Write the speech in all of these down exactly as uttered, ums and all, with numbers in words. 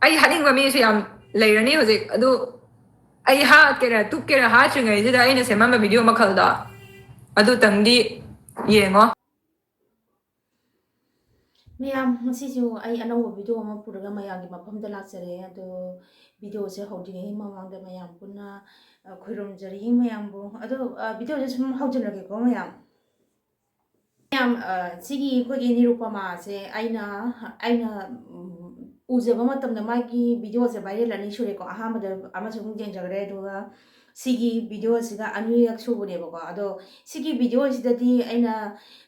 ꯑꯩ ꯍꯥꯠꯅꯤꯡꯕ ꯃꯤꯁꯨ ꯌꯥꯝ ꯂꯩꯔꯅꯤ ꯍꯧꯖꯤꯛ꯫ ꯑꯗꯨ ꯑꯩ ꯍꯥꯠꯀꯦꯔꯥ ꯇꯨꯞꯀꯦꯔꯥ ꯍꯥꯠꯇ꯭ꯔꯤꯉꯩꯁꯤꯗ ꯑꯩꯅ ꯁꯦꯝꯃꯝꯕ ꯚꯤꯗꯤꯑꯣ ꯃꯈꯜꯗꯣ ꯑꯗꯨꯇꯪꯗꯤ ꯌꯦꯡꯉꯣ꯫ ꯃꯌꯥꯝ, ꯉꯁꯤꯁꯨ ꯑꯩ ꯑꯅꯧꯕ ꯚꯤꯗꯤꯑꯣ ꯑꯃ ꯄꯨꯔꯒ ꯃꯌꯥꯝꯒꯤ ꯃꯐꯝꯗ ꯂꯥꯛꯆꯔꯦ꯫ ꯑꯗꯣ ꯚꯤꯗꯤꯑꯣꯁꯦ ꯍꯧꯗ꯭ꯔꯤꯉꯩ ꯃꯃꯥꯡꯗ ꯃꯌꯥꯝ ꯄꯨꯟꯅ, ꯑ, ꯈꯨꯔꯨꯝꯖꯔꯤ ꯃꯌꯥꯝꯕꯨ꯫ ꯑꯗꯣ, ꯑ, ꯚꯤꯗꯤꯑꯣꯁꯦ ꯁꯨꯝ ꯍꯧꯖꯤꯜꯂꯒꯦꯀꯣ ꯃꯌꯥꯝ꯫ ꯃꯌꯥꯝ, ꯑ, ꯁꯤꯒꯤ ꯑꯩꯈꯣꯏꯒꯤ ꯅꯤꯔꯨꯄꯃꯥꯁꯦ ꯑꯩꯅ, ꯑꯩꯅ, ꯎꯝ, ꯎꯖꯕ ꯃꯇꯝꯗ ꯃꯥꯒꯤ ꯚꯤꯗꯤꯑꯣꯁꯦ viral ꯑꯅꯤ ꯁꯨꯔꯦꯀꯣ꯫ ꯑꯍꯥꯟꯕꯗ ꯑꯃꯁꯨ ꯑꯗꯨꯝ ꯌꯦꯡꯖꯈ꯭ꯔꯦ, ꯑꯗꯨꯒ ꯁꯤꯒꯤ ꯚꯤꯗꯤꯑꯣꯁꯤꯒ ꯑꯅꯤꯔꯛ ꯁꯨꯕꯅꯦꯕꯀꯣ꯫ ꯑꯗꯣ ꯁꯤꯒꯤ ꯚꯤꯗꯤꯑꯣꯁꯤꯗꯗꯤ ꯑꯩꯅ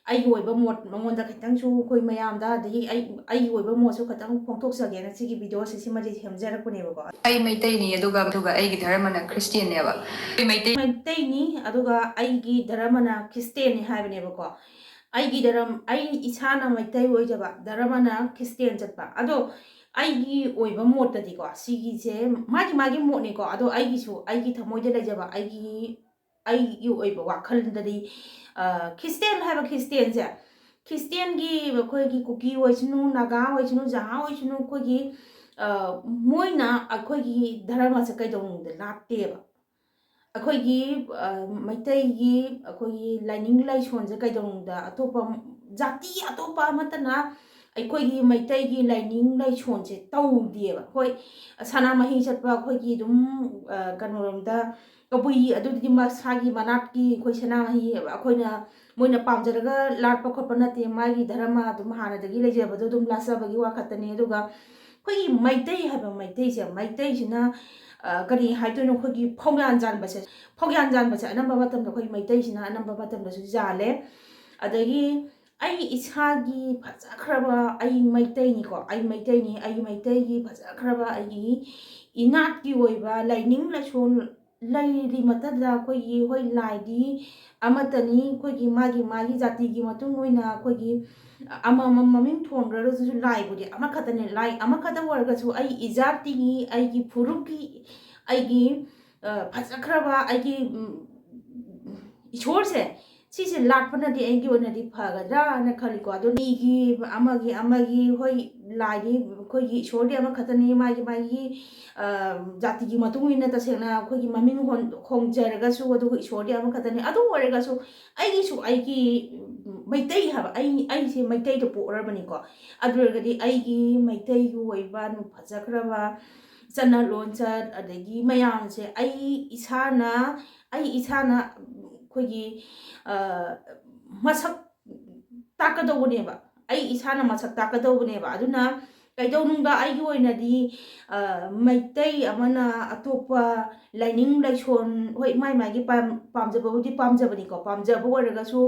ꯑꯩꯒꯤ ꯑꯣꯏꯕ ꯃꯣꯠ ꯃꯉꯣꯟꯗ ꯈꯤꯇꯪꯁꯨ ꯑꯩꯈꯣꯏ ꯃꯌꯥꯝꯗ, ꯑꯗꯒꯤ ꯑꯩ, ꯑꯩꯒꯤ ꯑꯣꯏꯕ ꯃꯣꯠꯁꯨ ꯈꯤꯇꯪ ꯐꯣꯡꯗꯣꯛꯆꯒꯦꯅ ꯁꯤꯒꯤ ꯚꯤꯗꯤꯑꯣꯁꯦ ꯁꯤꯃꯗꯤ ꯁꯦꯝꯖꯔꯛꯄꯅꯦꯕꯀꯣ꯫ ꯑꯩ ꯃꯩꯇꯩꯅꯤ, ꯑꯗꯨꯒ, ꯑꯗꯨꯒ ꯑꯩꯒꯤ ꯙꯔꯃꯅ ꯈ꯭ꯔꯤꯁꯇꯤꯌꯟꯅꯦꯕ꯫ ꯑꯩ ꯃꯩꯇꯩ- ꯃꯩꯇꯩꯅꯤ, ꯑꯗꯨꯒ ꯑꯩꯒꯤ ꯙꯔꯃꯅ ꯈ꯭ꯔꯤꯁꯇꯤꯌꯟꯅꯤ ꯍꯥꯏꯕꯅꯦꯕꯀꯣ꯫ ꯑꯩꯒꯤ ꯙꯔꯝ, ꯑꯩ ꯏꯁꯥꯅ ꯃꯩꯇꯩ ꯑꯣꯏꯖꯕ, ꯙꯔꯃꯅ ꯈ꯭ꯔꯤꯁꯇꯤꯌꯟ ꯆꯠꯄ꯫ ꯑꯗꯣ ꯑꯩꯒꯤ ꯑꯣꯏꯕ ꯃꯣꯠꯇꯗꯤꯀꯣ, ꯁꯤꯒꯤꯁꯦ ꯃꯥꯒꯤ ꯃꯥꯒꯤ ꯃꯣꯠꯅꯤꯀꯣ, ꯑꯗꯣ ꯑꯩꯒꯤꯁꯨ, ꯑꯩꯒꯤ ꯊꯃꯣꯏꯗ ꯂꯩꯖꯕ, ꯑꯩꯒꯤ, ꯑꯩꯒꯤ ꯑꯣꯏꯕ ꯋꯥꯈꯜꯗꯗꯤ, ꯑ, ꯈ꯭ꯔꯤꯁꯇꯤꯌꯟ ꯍꯥꯏꯕ ꯈ꯭ꯔꯤꯁꯇꯤꯌꯟꯁꯦ, ꯈ꯭ꯔꯤꯁꯇꯤꯌꯟꯒꯤ ꯑꯩꯈꯣꯏꯒꯤ ꯀꯨꯀꯤ ꯑꯣꯏꯁꯅꯨ, ꯅꯥꯒꯥ ꯑꯣꯏꯁꯅꯨ, ꯖꯍꯥ ꯑꯣꯏꯁꯅꯨ, ꯑꯩꯈꯣꯏꯒꯤ, ꯑ, ꯃꯣꯏꯅ ꯑꯩꯈꯣꯏꯒꯤ ꯙꯔꯃꯁꯦ ꯀꯩꯗꯧꯅꯨꯡꯗ ꯂꯥꯠꯇꯦꯕ꯫ ꯑꯩꯈꯣꯏꯒꯤ, ꯑ, ꯃꯩꯇꯩꯒꯤ ꯑꯩꯈꯣꯏꯒꯤ ꯂꯥꯏꯅꯤꯡ ꯂꯥꯏꯁꯣꯟꯁꯦ ꯀꯩꯗꯧꯅꯨꯡꯗ ꯑꯇꯣꯞꯄ ꯖꯥꯇꯤ ꯑꯇꯣꯞꯄ ꯑꯃꯠꯇꯅ ꯑꯩꯈꯣꯏꯒꯤ ꯃꯩꯇꯩꯒꯤ ꯂꯥꯏꯅꯤꯡ ꯂꯥꯏꯁꯣꯟꯁꯦ ꯇꯧꯗꯦꯕ꯫ ꯍꯣꯏ, ꯁꯅꯥꯃꯍꯤ ꯆꯠꯄ ꯑꯩꯈꯣꯏꯒꯤ ꯑꯗꯨꯝ, ꯑ, ꯀꯩꯅꯣꯔꯣꯝꯗ ꯀꯕꯨꯏ ꯑꯗꯨꯗꯤ ꯃꯁꯥꯒꯤ ꯃꯅꯥꯠꯀꯤ ꯑꯩꯈꯣꯏ ꯁꯅꯥꯃꯍꯤ ꯑꯩꯈꯣꯏꯅ, ꯃꯣꯏꯅ ꯄꯥꯝꯖꯔꯒ ꯂꯥꯠꯄ ꯈꯣꯠꯄ ꯅꯠꯇꯦ, ꯃꯥꯒꯤ ꯙꯔꯃ ꯑꯗꯨꯝ ꯍꯥꯟꯅꯗꯒꯤ ꯂꯩꯖꯕꯗꯣ ꯑꯗꯨꯝ ꯂꯥꯠꯆꯕꯒꯤ ꯋꯥ ꯈꯛꯇꯅꯤ꯫ ꯑꯗꯨꯒ ꯑꯩꯈꯣꯏꯒꯤ ꯃꯩꯇꯩ ꯍꯥꯏꯕ ꯃꯩꯇꯩꯁꯦ, ꯃꯩꯇꯩꯁꯤꯅ, ꯑ, ꯀꯔꯤ ꯍꯥꯏꯗꯣꯏꯅꯣ, ꯑꯩꯈꯣꯏꯒꯤ ꯐꯧꯌꯥꯟ ꯆꯥꯟꯕꯁꯦ, ꯐꯧꯌꯥꯟ ꯆꯥꯟꯕꯁꯦ ꯑꯅꯝꯕ ꯃꯇꯝꯗ ꯑꯩꯈꯣꯏ ꯃꯩꯇꯩꯁꯤꯅ ꯑꯅꯝꯕ ꯃꯇꯝꯗꯁꯨ ꯌꯥꯜꯂꯦ꯫ ꯑꯗꯒꯤ ꯑꯩ ꯏꯁꯥꯒꯤ ꯐꯖꯈ꯭ꯔꯕ, ꯑꯩ ꯃꯩꯇꯩꯅꯤꯀꯣ, ꯑꯩ ꯃꯩꯇꯩꯅꯤ, ꯑꯩ ꯃꯩꯇꯩꯒꯤ ꯐꯖꯈ꯭ꯔꯕ ꯑꯩꯒꯤ ꯏꯅꯥꯠꯀꯤ ꯑꯣꯏꯕ ꯂꯥꯏꯅꯤꯡ ꯂꯥꯏꯁꯣꯟ ꯂꯩꯔꯤ ꯃꯇꯝꯗ ꯑꯩꯈꯣꯏꯒꯤ, ꯍꯣꯏ, ꯂꯥꯏꯗꯤ ꯑꯃꯠꯇꯅꯤ, ꯑꯩꯈꯣꯏꯒꯤ ꯃꯥꯒꯤ ꯃꯥꯒꯤ ꯖꯥꯇꯤꯒꯤ ꯃꯇꯨꯡ ꯑꯣꯏꯅ ꯑꯩꯈꯣꯏꯒꯤ ꯑꯃꯃꯝ ꯃꯃꯤꯡ ꯊꯣꯟꯈ꯭ꯔꯒꯁꯨ ꯂꯥꯏꯕꯨꯗꯤ ꯑꯃꯈꯛꯇꯅꯦ꯫ ꯂꯥꯏ ꯑꯃꯈꯛꯇ ꯑꯣꯏꯔꯒꯁꯨ ꯑꯩ ꯏꯖꯥꯇꯤꯒꯤ, ꯑꯩꯒꯤ ꯐꯨꯔꯨꯞꯀꯤ, ꯑꯩꯒꯤ, ꯑ, ꯐꯖꯈ꯭ꯔꯕ ꯑꯩꯒꯤ, ꯎꯝ, ꯏꯁꯣꯔꯁꯦ, ꯁꯤꯁꯦ ꯂꯥꯠꯄꯅꯗꯤ ꯑꯩꯒꯤ ꯑꯣꯏꯅꯗꯤ ꯐꯒꯗ꯭ꯔꯥꯅ ꯈꯜꯂꯤꯀꯣ꯫ ꯑꯗꯣ ꯃꯤꯒꯤ, ꯑꯃꯒꯤ ꯑꯃꯒꯤ, ꯍꯣꯏ, ꯂꯥꯏꯗꯤ ꯑꯩꯈꯣꯏꯒꯤ ꯏꯁꯣꯔꯗꯤ ꯑꯃꯈꯛꯇꯅꯤ, ꯃꯥꯒꯤ ꯃꯥꯒꯤ ꯖꯥꯇꯤꯒꯤ ꯃꯇꯨꯡ ꯏꯟꯅ ꯇꯁꯦꯡꯅ ꯑꯩꯈꯣꯏꯒꯤ ꯃꯃꯤꯡ ꯍꯣꯡꯖꯔꯒꯁꯨ, ꯑꯗꯨꯒ ꯏꯁꯣꯔꯗꯤ ꯑꯃꯈꯛꯇꯅꯤ꯫ ꯑꯗꯨ ꯑꯣꯏꯔꯒꯁꯨ ꯑꯩꯒꯤꯁꯨ ꯑꯩꯒꯤ ꯃꯩꯇꯩ ꯍꯥꯏꯕ, ꯑꯩ ꯑꯩꯁꯦ ꯃꯩꯇꯩꯗ ꯄꯣꯛꯎꯔꯕꯅꯤꯀꯣ꯫ ꯑꯗꯨ ꯑꯣꯏꯔꯒꯗꯤ ꯑꯩꯒꯤ ꯃꯩꯇꯩꯒꯤ ꯑꯣꯏꯕ ꯐꯖꯈ꯭ꯔꯕ ꯆꯠꯅ ꯂꯣꯟꯆꯠ, ꯑꯗꯒꯤ ꯃꯌꯥꯝꯁꯦ ꯑꯩ ꯏꯁꯥꯅ ꯑꯩ ꯏꯁꯥꯅ ꯑꯩꯈꯣꯏꯒꯤ ꯃꯁꯛ ꯇꯥꯛꯀꯗꯧꯕꯅꯦꯕ꯫ ꯑꯩ ꯏꯁꯥꯅ ꯃꯁꯛ ꯇꯥꯛꯀꯗꯧꯕꯅꯦꯕ꯫ ꯑꯗꯨꯅ ꯀꯩꯗꯧꯅꯨꯡꯗ ꯑꯩꯒꯤ ꯑꯣꯏꯅꯗꯤ ꯃꯩꯇꯩ ꯑꯃꯅ ꯑꯇꯣꯞꯄ ꯂꯥꯏꯅꯤꯡ ꯂꯥꯏꯁꯣꯟ, ꯍꯣꯏ, ꯃꯥꯏ ꯃꯥꯏꯒꯤ ꯄꯥꯝꯖꯕꯕꯨꯗꯤ ꯄꯥꯝꯖꯕꯅꯤꯀꯣ, ꯄꯥꯝꯖꯕ ꯑꯣꯏꯔꯒꯁꯨ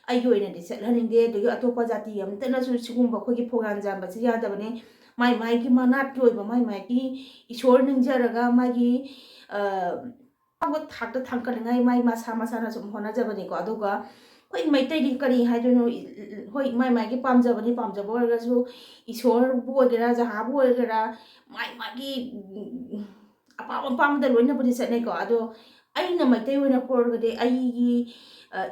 ꯑꯩꯒꯤ ꯑꯣꯏꯅꯗꯤ ꯆꯠꯍꯟꯅꯤꯡꯗꯦ꯫ ꯑꯗꯒꯤ ꯑꯇꯣꯞꯄ ꯖꯥꯇꯤ ꯑꯃꯠꯇꯅꯁꯨ ꯁꯤꯒꯨꯝꯕ ꯑꯩꯈꯣꯏꯒꯤ ꯄ꯭ꯔꯣꯒ꯭ꯔꯥꯝ ꯌꯥꯝꯕꯁꯤ ꯌꯥꯗꯕꯅꯤ꯫ ꯃꯥꯏ ꯃꯥꯏꯒꯤ ꯃꯅꯥꯠꯀꯤ ꯑꯣꯏꯕ, ꯃꯥꯏ ꯃꯥꯏꯒꯤ ꯏꯁꯣꯔ ꯅꯤꯡꯖꯔꯒ ꯃꯥꯒꯤ ꯑꯋꯥꯡꯕ ꯊꯥꯛꯇ ꯊꯥꯡꯒꯠꯅꯤꯡꯉꯥꯏ ꯃꯥꯏ ꯃꯁꯥ ꯃꯁꯥꯅ ꯁꯨꯝ ꯍꯣꯠꯅꯖꯕꯅꯤꯀꯣ꯫ ꯑꯗꯨꯒ ꯑꯩꯈꯣꯏ ꯃꯩꯇꯩꯗꯤ ꯀꯔꯤ ꯍꯥꯏꯗꯣꯏꯅꯣ, ꯍꯣꯏ, ꯃꯥꯏ ꯃꯥꯏꯒꯤ ꯄꯥꯝꯖꯕꯅꯤ, ꯄꯥꯝꯖꯕ ꯑꯣꯏꯔꯒꯁꯨ ꯏꯁꯣꯔꯕꯨ ꯑꯣꯏꯒꯦꯔꯥ, ꯖꯍꯥꯕꯨ ꯑꯣꯏꯒꯦꯔꯥ, ꯃꯥꯏ ꯃꯥꯒꯤ ꯑꯄꯥꯝ ꯑꯄꯥꯝꯕꯗ ꯂꯣꯏꯅꯕꯨꯗꯤ ꯆꯠꯅꯩꯀꯣ꯫ ꯑꯗꯣ ꯑꯩꯅ ꯃꯩꯇꯩ ꯑꯣꯏꯅ ꯄꯣꯛꯑꯒꯗꯤ ꯑꯩꯒꯤ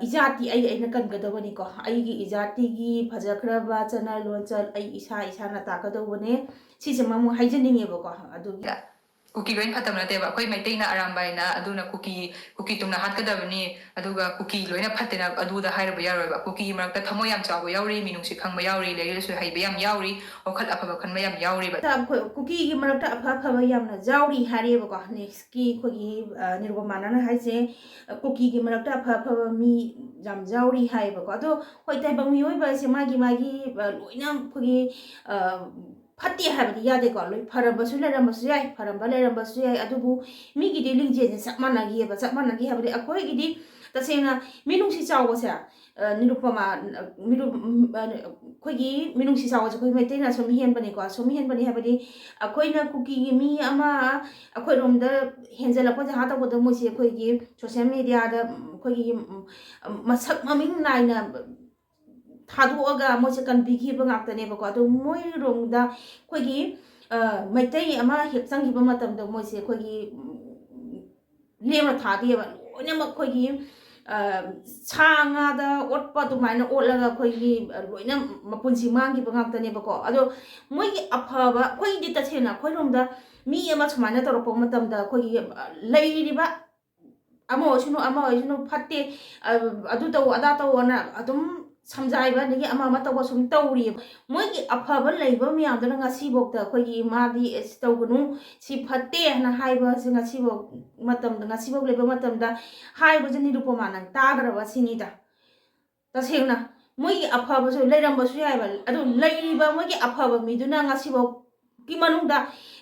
ꯏꯖꯥꯇꯤ ꯑꯩ ꯑꯩꯅ ꯀꯟꯒꯗꯕꯅꯤꯀꯣ꯫ ꯑꯩꯒꯤ ꯏꯖꯥꯇꯤꯒꯤ ꯐꯖꯈ꯭ꯔꯕ ꯆꯠꯅ ꯂꯣꯟꯆꯠ ꯑꯩ ꯏꯁꯥ ꯏꯁꯥꯅ ꯇꯥꯛꯀꯗꯧꯕꯅꯦ꯫ ꯁꯤꯁꯤꯃ ꯑꯃꯨꯛ ꯍꯥꯏꯖꯅꯤꯡꯉꯦꯕꯀꯣ꯫ ꯑꯗꯨꯒꯤ ꯀꯨꯀꯤ ꯂꯣꯏ ꯐꯠꯇꯕ ꯅꯠꯇꯦꯕ꯫ ꯑꯩꯈꯣꯏ ꯃꯩꯇꯩꯅ ꯑꯔꯥꯝꯕꯥꯏꯅ ꯑꯗꯨꯅ ꯀꯨꯀꯤ, ꯀꯨꯀꯤ ꯇꯨꯡꯅ ꯍꯥꯠꯀꯗꯕꯅꯤ, ꯑꯗꯨꯒ ꯀꯨꯀꯤ ꯂꯣꯏꯅ ꯐꯠꯇꯦꯅ ꯑꯗꯨꯗ ꯍꯥꯏꯔꯨꯕ ꯌꯥꯔꯣꯏꯕ꯫ ꯀꯨꯀꯤꯒꯤ ꯃꯔꯛꯇ ꯊꯃꯣꯏ ꯌꯥꯝ ꯆꯥꯎꯕ ꯌꯥꯎꯔꯤ, ꯃꯤꯅꯨꯡꯁꯤ ꯈꯪꯕ ꯌꯥꯎꯔꯤ, ꯂꯥꯏꯔꯤꯛ ꯂꯥꯏꯁꯨ ꯍꯩꯕ ꯌꯥꯝ ꯌꯥꯎꯔꯤ, ꯋꯥꯈꯜ ꯑꯐꯕ ꯈꯟꯕ ꯌꯥꯝ ꯌꯥꯎꯔꯤꯕ꯫ ꯀꯨꯀꯤꯒꯤ ꯃꯔꯛꯇ ꯑꯐ ꯑꯐꯕ ꯌꯥꯝꯅ ꯌꯥꯎꯔꯤ ꯍꯥꯏꯔꯦꯕꯀꯣ꯫ ꯅꯦꯛꯁꯀꯤ ꯑꯩꯈꯣꯏꯒꯤ ꯅꯤꯔꯨꯄꯃꯥꯅ ꯍꯥꯏꯁꯦ, ꯀꯨꯀꯤꯒꯤ ꯃꯔꯛꯇ ꯑꯐ ꯑꯐꯕ ꯃꯤ ꯌꯥꯝ ꯌꯥꯎꯔꯤ ꯍꯥꯏꯌꯦꯕꯀꯣ꯫ ꯑꯗꯣ ꯍꯣꯏ, ꯇꯥꯏꯕꯪ ꯃꯤꯑꯣꯏꯕ ꯑꯁꯦ ꯃꯥꯒꯤ ꯃꯥꯒꯤ ꯂꯣꯏꯅ ꯑꯩꯈꯣꯏꯒꯤ ꯐꯠꯇꯦ ꯍꯥꯏꯕꯗꯤ ꯌꯥꯗꯦꯀꯣ꯫ ꯂꯣꯏ ꯐꯔꯝꯕꯁꯨ ꯂꯩꯔꯝꯕꯁꯨ ꯌꯥꯏ, ꯐꯔꯝꯕ ꯂꯩꯔꯝꯕꯁꯨ ꯌꯥꯏ꯫ ꯑꯗꯨꯕꯨ ꯃꯤꯒꯤꯗꯤ ꯂꯤꯡꯖꯦꯜꯁꯦ ꯆꯞ ꯃꯥꯟꯅꯈꯤꯑꯕ꯫ ꯆꯞ ꯃꯥꯟꯅꯈꯤ ꯍꯥꯏꯕꯗꯤ ꯑꯩꯈꯣꯏꯒꯤꯗꯤ ꯇꯁꯦꯡꯅ ꯃꯤꯅꯨꯡꯁꯤ ꯆꯥꯎꯕꯁꯦ, ꯅꯤꯔꯨꯄꯃꯥ, ꯅꯤꯔꯨ-, ꯑꯩꯈꯣꯏꯒꯤ ꯃꯤꯅꯨꯡꯁꯤ ꯆꯥꯎꯕꯁꯦ ꯑꯩꯈꯣꯏ ꯃꯩꯇꯩꯅ ꯁꯨꯝ ꯍꯦꯟꯕꯅꯤꯀꯣ꯫ ꯁꯨꯝ ꯍꯦꯟꯕꯅꯤ ꯍꯥꯏꯕꯗꯤ ꯑꯩꯈꯣꯏꯅ ꯀꯨꯀꯤꯒꯤ ꯃꯤ ꯑꯃ ꯑꯩꯈꯣꯏꯔꯣꯝꯗ ꯍꯦꯟꯖꯜꯂꯛꯄ ꯖꯍꯥ ꯇꯧꯕꯗ ꯃꯣꯏꯁꯦ ꯑꯩꯈꯣꯏꯒꯤ ꯁꯣꯁꯦꯜ ꯃꯦꯗꯤꯌꯥꯗ ꯑꯩꯈꯣꯏꯒꯤ ꯃꯁꯛ ꯃꯃꯤꯡ ꯅꯥꯏꯅ ꯊꯥꯗꯣꯛꯑꯒ ꯃꯣꯏꯁꯦ ꯀꯟꯕꯤꯈꯤꯕ ꯉꯥꯛꯇꯅꯦꯕꯀꯣ꯫ ꯑꯗꯣ ꯃꯣꯏꯔꯣꯝꯗ ꯑꯩꯈꯣꯏꯒꯤ ꯃꯩꯇꯩ ꯑꯃ ꯍꯦꯛ ꯆꯪꯈꯤꯕ ꯃꯇꯝꯗ ꯃꯣꯏꯁꯦ ꯑꯩꯈꯣꯏꯒꯤ ꯂꯦꯝꯅ ꯊꯥꯗꯦꯕ꯫ ꯂꯣꯏꯅꯃꯛ ꯑꯩꯈꯣꯏꯒꯤ ꯁꯥ ꯉꯥꯗ ꯑꯣꯠꯄ ꯑꯗꯨꯃꯥꯏꯅ ꯑꯣꯠꯂꯒ ꯑꯩꯈꯣꯏꯒꯤ ꯂꯣꯏꯅ ꯃꯄꯨꯟꯁꯤ ꯃꯥꯡꯈꯤꯕ ꯉꯥꯛꯇꯅꯦꯕꯀꯣ꯫ ꯑꯗꯣ ꯃꯣꯏꯒꯤ ꯑꯐꯕ, ꯑꯩꯈꯣꯏꯒꯤꯗꯤ ꯇꯁꯦꯡꯅ ꯑꯩꯈꯣꯏꯔꯣꯝꯗ ꯃꯤ ꯑꯃ ꯁꯨꯃꯥꯏꯅ ꯇꯧꯔꯛꯄ ꯃꯇꯝꯗ ꯑꯩꯈꯣꯏꯒꯤ ꯂꯩꯔꯤꯕ ꯑꯃ ꯑꯣꯏꯁꯅꯨ ꯑꯃ ꯑꯣꯏꯁꯅꯨ ꯐꯠꯇꯦ, ꯑꯗꯨ ꯇꯧ ꯑꯗꯥ ꯇꯧꯑꯣꯅ ꯑꯗꯨꯝ ꯁꯝꯖꯥꯏꯕ, ꯑꯗꯒꯤ ꯑꯃ ꯑꯃ ꯇꯧꯕ ꯁꯨꯝ ꯇꯧꯔꯤꯑꯕ꯫ ꯃꯣꯏꯒꯤ ꯑꯐꯕ ꯂꯩꯕ ꯃꯌꯥꯝꯗꯨꯅ ꯉꯁꯤꯐꯥꯎꯗ ꯑꯩꯈꯣꯏꯒꯤ ꯃꯥꯗꯤ ꯁꯤ ꯇꯧꯒꯅꯨ, ꯁꯤ ꯐꯠꯇꯦ ꯍꯥꯏꯅ ꯍꯥꯏꯕꯁꯦ ꯉꯁꯤꯐꯥꯎ ꯃꯇꯝꯗ, ꯉꯁꯤꯐꯥꯎ ꯂꯩꯕ ꯃꯇꯝꯗ ꯍꯥꯏꯕꯁꯦ ꯅꯤꯔꯨꯄꯃꯥꯅ ꯇꯥꯗ꯭ꯔꯕ ꯁꯤꯅꯤꯗ꯫ ꯇꯁꯦꯡꯅ ꯃꯣꯏꯒꯤ ꯑꯐꯕꯁꯨ ꯂꯩꯔꯝꯕꯁꯨ ꯌꯥꯏꯕ, ꯑꯗꯨ ꯂꯩꯔꯤꯕ ꯃꯣꯏꯒꯤ ꯑꯐꯕ ꯃꯤꯗꯨꯅ ꯉꯁꯤꯐꯥꯎꯒꯤ ꯃꯅꯨꯡꯗ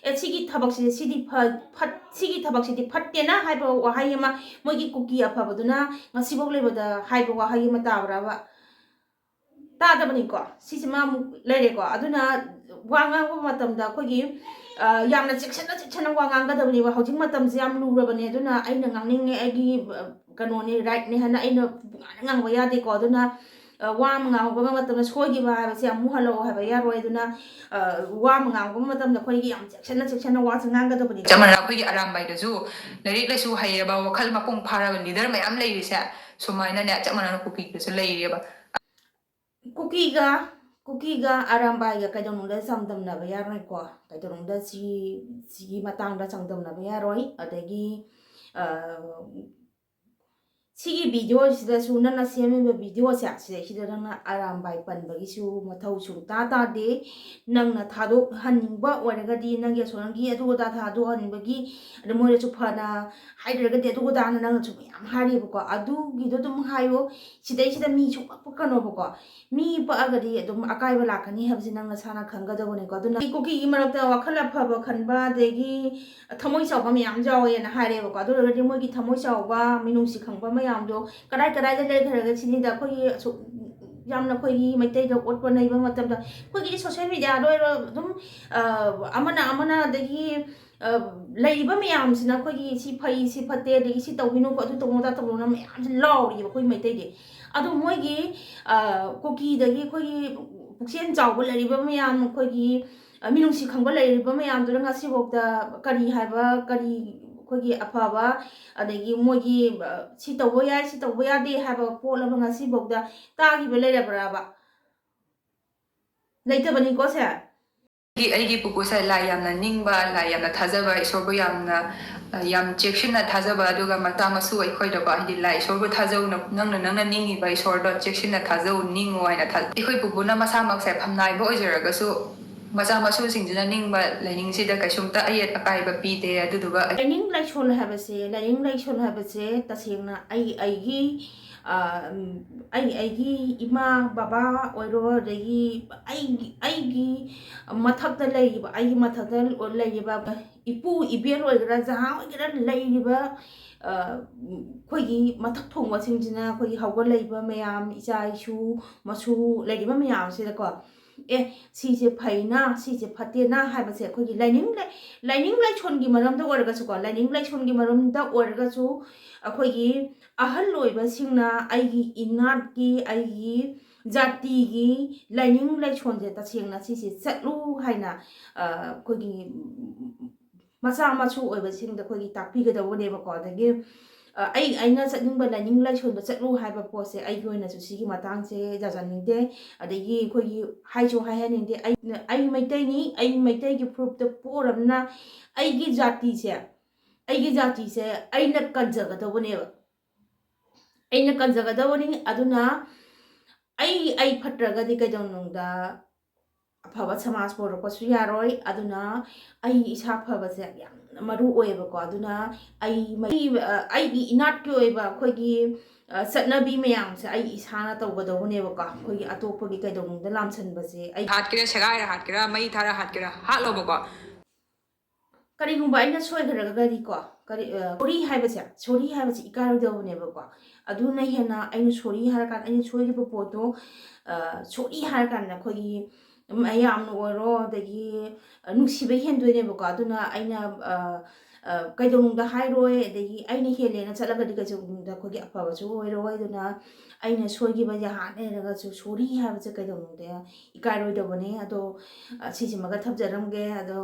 ꯑꯦ ꯁꯤꯒꯤ ꯊꯕꯛꯁꯤꯗꯤ ꯁꯤꯗꯤ ꯐ- ꯐꯠ ꯁꯤꯒꯤ ꯊꯕꯛꯁꯤꯗꯤ ꯐꯠꯇꯦꯅ ꯍꯥꯏꯕ ꯋꯥꯍꯩ ꯑꯃ ꯃꯣꯏꯒꯤ ꯀꯨꯀꯤ ꯑꯐꯕꯗꯨꯅ ꯉꯁꯤꯐꯥꯎ ꯂꯩꯕꯗ ꯍꯥꯏꯕ ꯋꯥꯍꯩ ꯑꯃ ꯇꯥꯕ꯭ꯔꯕ? ꯇꯥꯗꯕꯅꯤꯀꯣ꯫ ꯁꯤꯁꯤꯃ ꯑꯃꯨꯛ ꯂꯩꯔꯦꯀꯣ꯫ ꯑꯗꯨꯅ ꯋꯥ ꯉꯥꯡꯕ ꯃꯇꯝꯗ ꯑꯩꯈꯣꯏꯒꯤ ꯌꯥꯝꯅ ꯆꯦꯛꯁꯤꯟꯅ ꯆꯦꯛꯁꯤꯟꯅ ꯋꯥ ꯉꯥꯡꯒꯗꯕꯅꯦꯕ꯫ ꯍꯧꯖꯤꯛ ꯃꯇꯝꯁꯦ ꯌꯥꯝ ꯂꯨꯔꯕꯅꯦ꯫ ꯑꯗꯨꯅ ꯑꯩꯅ ꯉꯥꯡꯅꯤꯡꯉꯦ, ꯑꯩꯒꯤ ꯀꯩꯅꯣꯅꯤ, ꯔꯥꯏꯠꯅꯤ ꯍꯥꯏꯅ ꯑꯩꯅ ꯄꯨꯡꯉꯥꯡꯗ ꯉꯥꯡꯕ ꯌꯥꯗꯦꯀꯣ꯫ ꯑꯗꯨꯅ ꯋꯥ ꯑꯃ ꯉꯥꯡꯕ ꯃꯇꯝꯗ ꯁꯣꯏꯈꯤꯕ ꯍꯥꯏꯕꯁꯦ ꯑꯃꯨꯛ ꯍꯜꯂꯛꯑꯣ ꯍꯥꯏꯕ ꯌꯥꯔꯣꯏ꯫ ꯑꯗꯨꯅ ꯋꯥ ꯑꯃ ꯉꯥꯡꯕ ꯃꯇꯝꯗ ꯑꯩꯈꯣꯏꯒꯤ ꯌꯥꯝ ꯆꯦꯛꯁꯤꯟꯅ ꯆꯦꯛꯁꯤꯟꯅ ꯋꯥꯁꯦ ꯉꯥꯡꯒꯗꯕꯅꯤ꯫ ꯆꯞ ꯃꯥꯟꯅꯅ ꯑꯩꯈꯣꯏꯒꯤ ꯑꯔꯥꯝꯕꯥꯏꯗꯁꯨ ꯂꯥꯏꯔꯤꯛ ꯂꯥꯏꯁꯨ ꯍꯩꯔꯕ, ꯋꯥꯈꯜ ꯃꯄꯨꯡ ꯐꯥꯔꯕ ꯂꯤꯗꯔ ꯃꯌꯥꯝ ꯂꯩꯔꯤꯁꯦ, ꯁꯨꯃꯥꯏꯅꯅꯦ ꯆꯞ ꯃꯥꯟꯅꯅ ꯀꯨꯀꯤꯗꯁꯨ ꯂꯩꯔꯤꯑꯕ꯫ ꯀꯨꯀꯤꯒ ꯀꯨꯀꯤꯒ ꯑꯔꯥꯝꯕꯥꯏꯒ ꯀꯩꯗꯧꯅꯨꯡꯗ ꯆꯥꯡꯗꯝꯅꯕ ꯌꯥꯔꯣꯏꯀꯣ꯫ ꯀꯩꯗꯧꯅꯨꯡꯗ ꯁꯤ ꯁꯤꯒꯤ ꯃꯇꯥꯡꯗ ꯆꯥꯡꯗꯝꯅꯕ ꯌꯥꯔꯣꯏ꯫ ꯑꯗꯒꯤ ꯁꯤꯒꯤ ꯚꯤꯗꯤꯑꯣꯁꯤꯗꯁꯨ, ꯅꯪꯅ ꯁꯦꯝꯃꯤꯕ ꯚꯤꯗꯤꯑꯣꯁꯦ ꯁꯤꯗꯩꯁꯤꯗ ꯅꯪꯅ ꯑꯔꯥꯝꯕꯥꯏ ꯄꯟꯕꯒꯤꯁꯨ ꯃꯊꯧ ꯁꯨꯡꯇꯥ ꯇꯥꯗꯦ꯫ ꯅꯪꯅ ꯊꯥꯗꯣꯛꯍꯟꯅꯤꯡꯕ ꯑꯣꯏꯔꯒꯗꯤ, ꯅꯪꯒꯤ ꯑꯁꯣꯝꯒꯤ ꯑꯗꯨ ꯑꯗꯥ ꯊꯥꯗꯣꯛꯍꯟꯅꯤꯡꯕꯒꯤ, ꯑꯗ ꯃꯣꯏꯅꯁꯨ ꯐꯅ ꯍꯥꯏꯗ꯭ꯔꯒꯗꯤ ꯑꯗꯨ ꯑꯗꯥꯅ ꯅꯪꯅꯁꯨ ꯃꯌꯥꯝ ꯍꯥꯏꯔꯤꯕꯀꯣ꯫ ꯑꯗꯨꯒꯤꯗꯣ ꯑꯗꯨꯝ ꯍꯥꯏꯌꯣ, ꯁꯤꯗꯩꯁꯤꯗ ꯃꯤ ꯁꯨꯡꯄꯛ ꯄꯛꯀꯅꯣꯕꯀꯣ꯫ ꯃꯤ ꯄꯛꯑꯒꯗꯤ ꯑꯗꯨꯝ ꯑꯀꯥꯏꯕ ꯂꯥꯛꯀꯅꯤ ꯍꯥꯏꯕꯁꯤ ꯅꯪ ꯅꯁꯥꯅ ꯈꯪꯒꯗꯕꯅꯤꯀꯣ꯫ ꯑꯗꯨꯅ ꯀꯨꯀꯤꯒꯤ ꯃꯔꯛꯇ ꯋꯥꯈꯜ ꯑꯐꯕ ꯈꯟꯕ, ꯑꯗꯒꯤ ꯊꯃꯣꯏ ꯆꯥꯎꯕ ꯃꯌꯥꯝ ꯌꯥꯎꯋꯦꯅ ꯍꯥꯏꯔꯦꯕꯀꯣ꯫ ꯑꯗꯨ ꯑꯣꯏꯔꯒꯗꯤ ꯃꯣꯏꯒꯤ ꯊꯃꯣꯏ ꯆꯥꯎꯕ, ꯃꯤꯅꯨꯡꯁꯤ ꯈꯪꯕ ꯃꯌꯥꯝꯗꯣ ꯀꯗꯥꯏ ꯀꯗꯥꯏꯗ ꯂꯩꯈ꯭ꯔꯒꯦ ꯁꯤꯅꯤꯗ꯫ ꯑꯩꯈꯣꯏꯒꯤ ꯑꯁꯨꯛ ꯌꯥꯝꯅ ꯑꯩꯈꯣꯏꯒꯤ ꯃꯩꯇꯩꯗ ꯑꯣꯠꯄ ꯅꯩꯕ ꯃꯇꯝꯗ, ꯑꯩꯈꯣꯏꯒꯤꯗꯤ ꯁꯣꯁꯦꯜ ꯃꯦꯗꯤꯌꯥꯗ ꯑꯣꯏꯔꯣ ꯑꯗꯨꯝ ꯑꯃꯅ ꯑꯃꯅ, ꯑꯗꯒꯤ ꯂꯩꯔꯤꯕ ꯃꯌꯥꯝꯁꯤꯅ ꯑꯩꯈꯣꯏꯒꯤ ꯁꯤ ꯐꯩ, ꯁꯤ ꯐꯠꯇꯦ, ꯑꯗꯒꯤ ꯁꯤ ꯇꯧꯕꯤꯅꯨꯀꯣ, ꯑꯗꯨ ꯇꯧꯅꯨ, ꯑꯗꯥ ꯇꯧꯅꯨꯅ ꯃꯌꯥꯝꯁꯤ ꯂꯥꯎꯔꯤꯑꯕ ꯑꯩꯈꯣꯏ ꯃꯩꯇꯩꯗꯤ꯫ ꯑꯗꯣ ꯃꯣꯏꯒꯤ ꯀꯨꯀꯤꯗꯒꯤ ꯑꯩꯈꯣꯏꯒꯤ ꯄꯨꯛꯆꯦꯜ ꯆꯥꯎꯕ ꯂꯩꯔꯤꯕ ꯃꯌꯥꯝ, ꯑꯩꯈꯣꯏꯒꯤ ꯃꯤꯅꯨꯡꯁꯤ ꯈꯪꯕ ꯂꯩꯔꯤꯕ ꯃꯌꯥꯝꯗꯨꯅ ꯉꯁꯤꯐꯥꯎꯗ ꯀꯔꯤ ꯍꯥꯏꯕ, ꯀꯔꯤ ꯑꯩꯈꯣꯏꯒꯤ ꯑꯐꯕ, ꯑꯗꯒꯤ ꯃꯣꯏꯒꯤ, ꯑ, ꯁꯤ ꯇꯧꯕ ꯌꯥꯏ, ꯁꯤ ꯇꯧꯕ ꯌꯥꯗꯦ ꯍꯥꯏꯕ ꯄꯣꯠ ꯑꯃ ꯉꯁꯤꯐꯥꯎꯗ ꯇꯥꯈꯤꯕ ꯂꯩꯔꯕ꯭ꯔꯕ? ꯂꯩꯇꯕꯅꯤꯀꯣ ꯁꯦ꯫ ꯑꯩꯒꯤ, ꯑꯩꯒꯤ ꯄꯨꯄꯨꯁꯦ ꯂꯥꯏ ꯌꯥꯝꯅ ꯅꯤꯡꯕ, ꯂꯥꯏ ꯌꯥꯝꯅ ꯊꯥꯖꯕ, ꯏꯁꯣꯔꯕꯨ ꯌꯥꯝꯅ, ꯑ, ꯌꯥꯝ ꯆꯦꯛꯁꯤꯟꯅ ꯊꯥꯖꯕ, ꯑꯗꯨꯒ ꯃꯆꯥ ꯃꯁꯨ ꯑꯩꯈꯣꯏꯗꯀꯣ, ꯍꯥꯏꯗꯤ ꯂꯥꯏ ꯏꯁꯣꯔꯕꯨ ꯊꯥꯖꯧ, ꯅ-, ꯅꯪꯅ, ꯅꯪꯅ ꯅꯤꯡꯉꯤꯕ ꯏꯁꯣꯔꯗꯣ ꯆꯦꯛꯁꯤꯟꯅ ꯊꯥꯖꯧ, ꯅꯤꯡꯉꯨ ꯍꯥꯏꯅ ꯊꯥ-, ꯑꯩꯈꯣꯏ ꯄꯨꯄꯨꯅ ꯃꯁꯥꯃꯛꯁꯦ ꯐꯝꯅꯥꯏꯕ ꯑꯣꯏꯖꯔꯒꯁꯨ ꯃꯆꯥ ꯃꯁꯨꯁꯤꯡꯁꯤꯅ ꯅꯤꯡꯕ ꯂꯥꯏꯅꯤꯡꯁꯤꯗ ꯀꯩꯁꯨꯝꯇ ꯑꯌꯦꯠ ꯑꯀꯥꯏꯕ ꯄꯤꯗꯦ꯫ ꯑꯗꯨꯗꯨꯒ ꯑꯩ ꯂꯥꯏꯅꯤꯡ ꯂꯥꯏꯁꯣꯟ ꯍꯥꯏꯕꯁꯦ, ꯂꯥꯏꯅꯤꯡ ꯂꯥꯏꯁꯣꯟ ꯍꯥꯏꯕꯁꯦ ꯇꯁꯦꯡꯅ ꯑꯩ, ꯑꯩꯒꯤ, ꯑ, ꯎꯝ, ꯑꯩ, ꯑꯩꯒꯤ ꯏꯃꯥ ꯕꯕꯥ ꯑꯣꯏꯔꯣ, ꯑꯗꯒꯤ ꯑꯩꯒꯤ, ꯑꯩꯒꯤ ꯃꯊꯛꯇ ꯂꯩꯔꯤꯕ, ꯑꯩꯒꯤ ꯃꯊꯛꯇ ꯂꯩꯔꯤꯕ ꯏꯄꯨ ꯏꯕꯦꯜ ꯑꯣꯏꯒꯦꯔꯥ, ꯖꯍꯥ ꯑꯣꯏꯒꯦꯔꯥ, ꯂꯩꯔꯤꯕ, ꯑ, ꯑꯩꯈꯣꯏꯒꯤ ꯃꯊꯛ ꯊꯣꯡꯕꯁꯤꯡꯁꯤꯅ, ꯑꯩꯈꯣꯏꯒꯤ ꯍꯧꯒꯠꯂꯛꯏꯕ ꯃꯌꯥꯝ, ꯏꯆꯥ ꯏꯁꯨ ꯃꯁꯨ ꯂꯩꯔꯤꯕ ꯃꯌꯥꯝꯁꯤꯗꯀꯣ, ꯑꯦ, ꯁꯤꯁꯦ ꯐꯩꯅ, ꯁꯤꯁꯦ ꯐꯠꯇꯦꯅ ꯍꯥꯏꯕꯁꯦ ꯑꯩꯈꯣꯏꯒꯤ ꯂꯥꯏꯅꯤꯡ ꯂꯥꯏ-, ꯂꯥꯏꯅꯤꯡ ꯂꯥꯏꯁꯣꯟꯒꯤ ꯃꯔꯝꯗ ꯑꯣꯏꯔꯒꯁꯨꯀꯣ, ꯂꯥꯏꯅꯤꯡ ꯂꯥꯏꯁꯣꯟꯒꯤ ꯃꯔꯝꯗ ꯑꯣꯏꯔꯒꯁꯨ ꯑꯩꯈꯣꯏꯒꯤ ꯑꯍꯜ ꯑꯣꯏꯕꯁꯤꯡꯅ ꯑꯩꯒꯤ ꯏꯅꯥꯠꯀꯤ, ꯑꯩꯒꯤ ꯖꯥꯇꯤꯒꯤ ꯂꯥꯏꯅꯤꯡ ꯂꯥꯏꯁꯣꯟꯁꯦ ꯇꯁꯦꯡꯅ ꯁꯤꯁꯦ ꯆꯠꯂꯨ ꯍꯥꯏꯅ, ꯑ, ꯑꯩꯈꯣꯏꯒꯤ ꯃꯆꯥ ꯃꯁꯨ ꯑꯣꯏꯕꯁꯤꯡꯗ ꯑꯩꯈꯣꯏꯒꯤ ꯇꯥꯛꯄꯤꯒꯗꯧꯕꯅꯦꯕꯀꯣ꯫ ꯑꯗꯒꯤ, ꯑ, ꯑꯩ, ꯑꯩꯅ ꯆꯠꯅꯤꯡꯕ ꯂꯥꯏꯅꯤꯡ ꯂꯥꯏꯁꯣꯟꯗ ꯆꯠꯂꯨ ꯍꯥꯏꯕ ꯄꯣꯠꯁꯦ ꯑꯩꯒꯤ ꯑꯣꯏꯅꯁꯨ ꯁꯤꯒꯤ ꯃꯇꯥꯡꯁꯦ ꯌꯥꯖꯅꯤꯡꯗꯦ꯫ ꯑꯗꯒꯤ ꯑꯩꯈꯣꯏꯒꯤ ꯍꯥꯏꯁꯨ ꯍꯥꯏꯍꯟꯅꯤꯡꯗꯦ꯫ ꯑꯩ, ꯑꯩ ꯃꯩꯇꯩꯅꯤ, ꯑꯩ ꯃꯩꯇꯩꯒꯤ ꯐꯨꯔꯨꯞꯇ ꯄꯣꯛꯎꯔꯕꯅꯤꯅ ꯑꯩꯒꯤ ꯖꯥꯇꯤꯁꯦ, ꯑꯩꯒꯤ ꯖꯥꯇꯤꯁꯦ ꯑꯩꯅ ꯀꯟꯖꯒꯗꯧꯕꯅꯦꯕ꯫ ꯑꯩꯅ ꯀꯟꯖꯒꯗꯧꯕꯅꯤ꯫ ꯑꯗꯨꯅ ꯑꯩ, ꯑꯩ ꯐꯠꯇ꯭ꯔꯒꯗꯤ ꯀꯩꯗꯧꯅꯨꯡꯗ ꯑꯐꯕ ꯁꯃꯥꯖ ꯄꯨꯔꯛꯄꯁꯨ ꯌꯥꯔꯣꯏ꯫ ꯑꯗꯨꯅ ꯑꯩ ꯏꯁꯥ ꯐꯕꯁꯦ ꯌꯥꯝꯅ ꯃꯔꯨ ꯑꯣꯏꯌꯦꯕꯀꯣ꯫ ꯑꯗꯨꯅ ꯑꯩ, ꯑꯩ, ꯑ, ꯑꯩꯒꯤ ꯏꯅꯥꯠꯀꯤ ꯑꯣꯏꯕ ꯑꯩꯈꯣꯏꯒꯤ, ꯑ, ꯆꯠꯅꯕꯤ ꯃꯌꯥꯝꯁꯦ ꯑꯩ ꯏꯁꯥꯅ ꯇꯧꯒꯗꯧꯕꯅꯦꯕꯀꯣ꯫ ꯑꯩꯈꯣꯏꯒꯤ ꯑꯇꯣꯞꯄꯒꯤ ꯀꯩꯗꯧꯅꯨꯡꯗ ꯂꯥꯝꯁꯟꯕꯁꯦ ꯑꯩ ꯍꯥꯠꯀꯦꯔꯥ, ꯁꯦꯒꯥꯏꯔ ꯍꯥꯠꯀꯦꯔꯥ, ꯃꯩ ꯊꯥꯔ ꯍꯥꯠꯀꯦꯔꯥ, ꯍꯥꯠꯂꯣꯕꯀꯣ꯫ ꯀꯔꯤꯒꯨꯝꯕ ꯑꯩꯅ ꯁꯣꯏꯈ꯭ꯔꯒꯗꯤꯀꯣ, ꯀꯔꯤ, ꯑ, sorry ꯍꯥꯏꯕꯁꯦ, sorry ꯍꯥꯏꯕꯁꯦ ꯏꯀꯥꯏꯔꯣꯏꯗꯧꯕꯅꯦꯕꯀꯣ꯫ ꯑꯗꯨꯅ ꯍꯦꯟꯅ ꯑꯩꯅ sorry ꯍꯥꯏꯔꯀꯥꯟꯗ, ꯑꯩꯅ ꯁꯣꯏꯈꯤꯕ ꯄꯣꯠꯇꯣ, ꯑ, sorry ꯍꯥꯏꯔꯀꯥꯟꯗ ꯑꯩꯈꯣꯏꯒꯤ ꯃꯌꯥꯝꯅ ꯑꯣꯏꯔꯣ, ꯑꯗꯒꯤ, ꯑ, ꯅꯨꯡꯁꯤꯕ ꯍꯦꯟꯗꯣꯏꯅꯦꯕꯀꯣ꯫ ꯑꯗꯨꯅ ꯑꯩꯅ, ꯑ, ꯀꯩꯗꯧꯅꯨꯡꯗ ꯍꯥꯏꯔꯣꯏ꯫ ꯑꯗꯒꯤ ꯑꯩꯅ ꯍꯦꯜꯂꯦꯅ ꯆꯠꯂꯒꯗꯤ ꯀꯩꯗꯧꯅꯨꯡꯗ ꯑꯩꯈꯣꯏꯒꯤ ꯑꯐꯕꯁꯨ ꯑꯣꯏꯔꯣꯏ꯫ ꯑꯗꯨꯅ ꯑꯩꯅ ꯁꯣꯏꯈꯤꯕꯁꯦ ꯍꯥꯟꯅ ꯂꯩꯔꯒꯁꯨ ꯁꯣꯔꯤ ꯍꯥꯏꯕꯁꯦ ꯀꯩꯗꯧꯅꯨꯡꯗ ꯏꯀꯥꯏꯔꯣꯏꯗꯕꯅꯦ꯫ ꯑꯗꯣ ꯁꯤꯁꯤꯃꯒ ꯊꯝꯖꯔꯝꯒꯦ꯫ ꯑꯗꯣ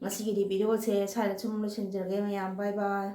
ꯉꯁꯤꯒꯤꯗꯤ ꯚꯤꯗꯤꯑꯣꯁꯦ ꯁ꯭ꯋꯥꯏꯗ ꯁꯨꯝ ꯂꯣꯏꯁꯤꯟꯖꯔꯒꯦ ꯃꯌꯥꯝ꯫ ꯕꯥꯏ ꯕꯥꯏ꯫